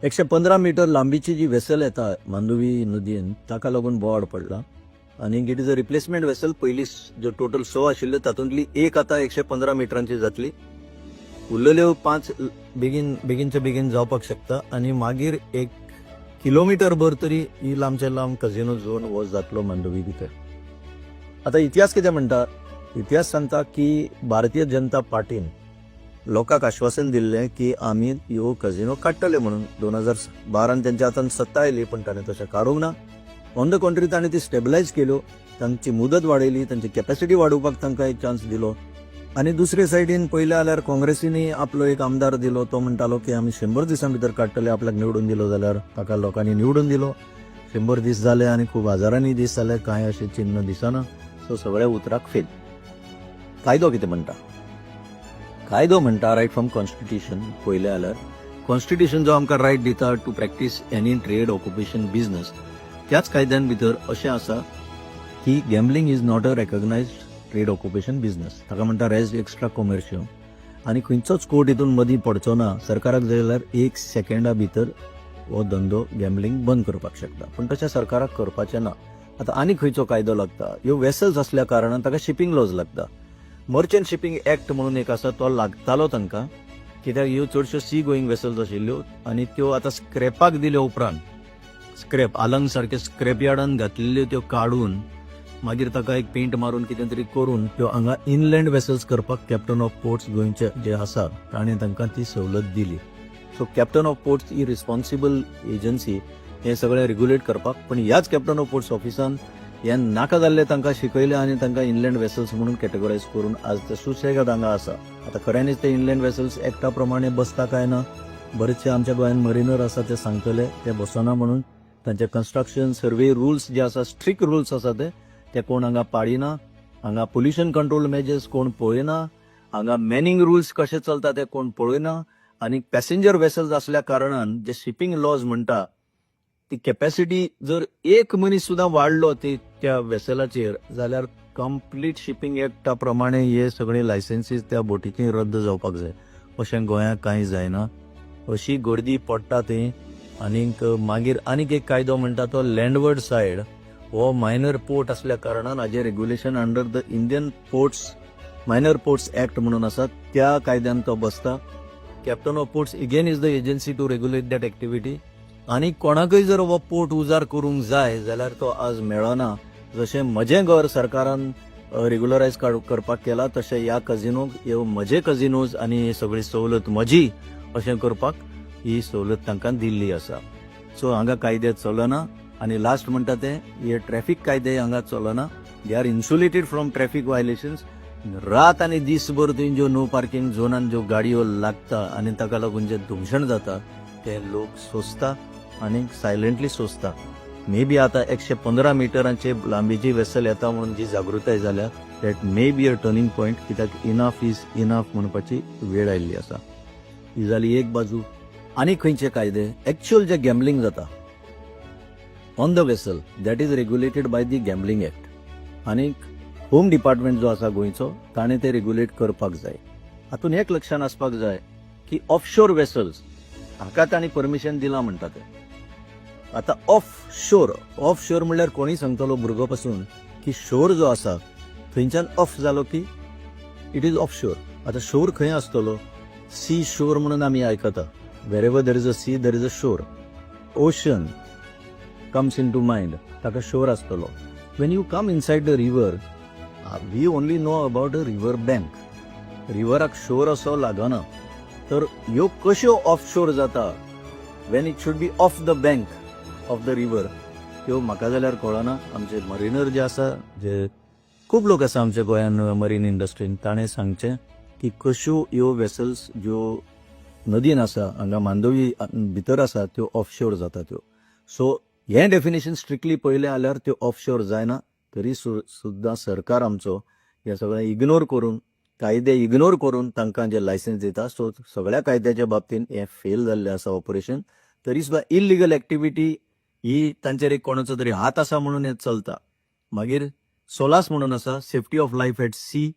115 metre लांबीची जी vessel येता मांडवी नदयेन, ताका लागून बोवाळ पडला आनी it is a replacement vessel. पयली ज्यो टोटल स आशिल्ल्यो, तातूंतली एक आतां 115 मिटरांची जातली. उरलेल्यो पांच बेगीन बेगीनचे बेगीन जावपाक शकता आनी मागीर एक किलोमिटर भर तरी ही लांबचे लांब कझिनो झोन हो जातलो मांडवी भितर. आतां इतिहास कितें म्हणटा? इतिहास सांगता की भारतीय जनता पार्टीन लोकांक आश्वासन दिल्लें की आमी ह्यो कझिनो काडटले म्हणून. 2012न तेंच्या हातान सत्ता आयली, पण ताणें तशें काडूंक ना. ऑन the contrary, ताणें ती स्टेबलायज केल्यो, तांची मुदत वाडयली, तांची कॅपॅसिटी वाडोवपाक तांकां एक चान्स दिलो. आनी दुसरे सायडीन पयलें जाल्यार काँग्रेसीनी आपलो एक आमदार दिलो. तो म्हणटालो की आमी 100 दिसां भितर काडटले आपल्याक निवडून दिलो जाल्यार. ताका लोकांनी निवडून दिलो. 100 दीस जाले आनी खूब हजारांनी दीस जाले, कांय अशें चिन्न दिसना. सो सगळ्या उतराक फेल. कायदो कितें म्हणटा? कायदो म्हणटा, रायट फ्रॉम कॉन्स्टिट्युशन पळयलें जाल्यार, कॉन्स्टिट्युशन जो आमकां रायट दिता to practice any trade, occupation, business, त्याच कायद्यान भितर अशें आसा की gambling is not a recognized trade, occupation, business. ताका म्हणटा रेज एक्स्ट्रा कॉमर्शियल आनी खंयचोच कोर्ट हितून मदीं पडचो ना. सरकाराक जाय जाल्यार एक सेकंडा भितर हो धंदो गॅम्बलिंग बंद करपाक शकता, पूण तशें सरकाराक करपाचें ना. आतां आनी खंयचो कायदो लागता? ह्यो वेसल्स आसल्या कारणान ताका शिपींग लॉज लागता. मर्चंट शिपींग एक्ट म्हणून एक आसा, तो लागतालो तांकां, कित्याक ह्यो चडश्यो सी गोईंग वेसल्स आशिल्ल्यो आनी त्यो आतां स्क्रॅपाक दिल्या उपरांत, स्क्रॅप आलंग सारके स्क्रॅप यार्डान घातलेल्यो, त्यो काडून मागीर ताका एक पेंट मारून कितें तरी करून त्यो हांगा इनलँड वेसल्स करपाक कॅप्टन ऑफ पोर्ट्स गोंयचे जे आसा, ताणें तांकां ती सवलत दिली. So captain of ports he responsible agency हें सगळें रेग्युलेट करपाक, पण ह्याच कॅप्टन ऑफ पोर्ट्स ऑफिसान हें नाका जाल्लें तांकां शिकयलें आनी तांकां इनलँड वेसल्स म्हणून कॅटेगरायज करून आज ते सुशेगाद हांगा आसा. आतां खऱ्यांनीच ते इनलँड वेसल्स एक्टा प्रमाणे बसता काय ना, बरेचशे आमच्या गोंयांत मरिनर आसा, ते सांगतले ते बसना म्हणून. तांचे कन्स्ट्रक्शन सर्वे रुल्स जे आसा, स्ट्रिक्ट रुल्स आसा, ते ते कोण हांगा पाळिना. हांगा पोल्युशन कंट्रोल मेजर्स कोण पळयना. हांगा मॅनिंग रुल्स कशे चलता ते कोण पळयना. आनी पॅसेंजर वेसल्स आसल्या कारणान जे शिपींग लॉज म्हणटा, ती कॅपॅसिटी जर एक मनीस सुद्दां वाडलो ती त्या वेसलाचेर जाल्यार कंप्लीट शिपींग एक्टा प्रमाणे हे सगळे लायसन्सीस त्या बोटीची रद्द जावपाक जाय. अशें गोंयांत कांय जायना. अशी गर्दी पडटा थंय. आनीक मागीर आनीक एक कायदो म्हणटा तो लँडवर्ड सायड हो मायनर पोर्ट असल्या कारणान हाजें regulation under the Indian Ports Minor Ports Act म्हणून आसा, त्या कायद्यान तो बसता. Captain of Ports again is the agency to regulate that activity. आनी कोणाकय जर हो पोर्ट उजार करूंक जाय जाल्यार तो आज मेळना. जशें म्हजें घर सरकारान रेग्युलरायज करपाक केला, तशें ह्या कजिनोक ह्यो म्हजे कजिनोज आनी ही सगळी सवलत म्हजी अशें करपाक ही सवलत तांकां दिल्ली आसा. सो हांगा कायदे चलना. आनी लास्ट म्हणटा ते हे ट्रॅफिक कायदे हांगा चलना. They are insulated from traffic violations. रात आनी दीसभर थंय ज्यो नो पार्किंग झोनान ज्यो गाडयो लागता आनी ताका लागून जें धुमशण जाता, ते लोक सोंसता आनी सायलंटली सोंसता. मे बी आतां 115 मिटरांचे लांबीची वेसल येता म्हणून जी जागृताय जाल्या, that may be a turning point, कित्याक इनफ is enough म्हणपाची वेळ आयिल्ली आसा. ही जाली एक बाजू. आनी खंयचे कायदे? एक्च्युअल जे गॅम्बलिंग जाता on the vessel, that is regulated by the Gambling Act आनी होम डिपार्टमेंट जो आसा गोंयचो, ताणें ते रेग्युलेट करपाक जाय. हातून एक लक्षात आसपाक जाय की ऑफशोर वेसल्स हाका तांणी परमिशन दिलां म्हणटा ते. आतां ऑफ शोर, ऑफ शोर म्हणल्यार कोणूय सांगतलो भुरगो पासून की शोर जो आसा थंयच्यान ऑफ जालो की it is of शोर. आतां शोर खंय आसतलो? सी शोर म्हणून आमी आयकता. Wherever there is a sea, there is a shore. Ocean comes into mind, ताका शोर आसतलो. When you come inside the river, we only know about a river bank. रिवराक शोर असो लागना. तर ह्यो कश्यो ऑफ शोर जाता when it should be off the bank of the river, त्यो म्हाका जाल्यार कळना. आमचे मरिनर जे आसा, जे खूब लोक आसा आमच्या गोंयान मरीन इंडस्ट्रीन, ताणें सांगचें की कश्यो ह्यो वेसल्स ज्यो नदीन आसा, हांगा मांडवी भितर आसा, त्यो ऑफशोर जाता त्यो. सो हें डेफिनेशन स्ट्रिक्टली पळयलें जाल्यार त्यो ऑफशोर जायना. तरी सुद्दां सरकार आमचो हें सगळें इग्नोर करून, कायदे इग्नोर करून तांकां जे लायसन्स दिता. सो सगळ्या कायद्याच्या बाबतीन हें फेल जाल्लें आसा ऑपरेशन. तरी सुद्दां इलिगल एक्टिविटी ही तांचेर एक कोणाचो तरी हात आसा म्हणून हें चलता. मागीर सोलास म्हणून आसा, Safety of Life at Sea.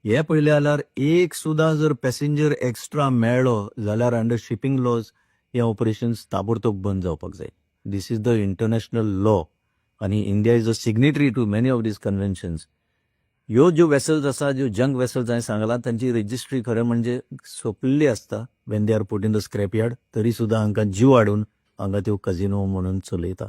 हे पळयलें जाल्यार एक सुद्दां जर पॅसेंजर एक्स्ट्रा मेळ्ळो जाल्यार अंडर शिपींग लॉज हे ऑपरेशन्स ताबडतोब बंद जावपाक जाय. This is the international law आनी India is a signatory to many of these conventions. ह्यो ज्यो वेसल्स आसा, ज्यो जंक वेसल्स हांवें सांगलां, तांची रजिस्ट्री खरें म्हणजे सोंपिल्ली आसता when they are put in the scrap yard. तरी सुद्दां हांकां जीव हाडून हांगा त्यो कजिनो म्हणून चलयता.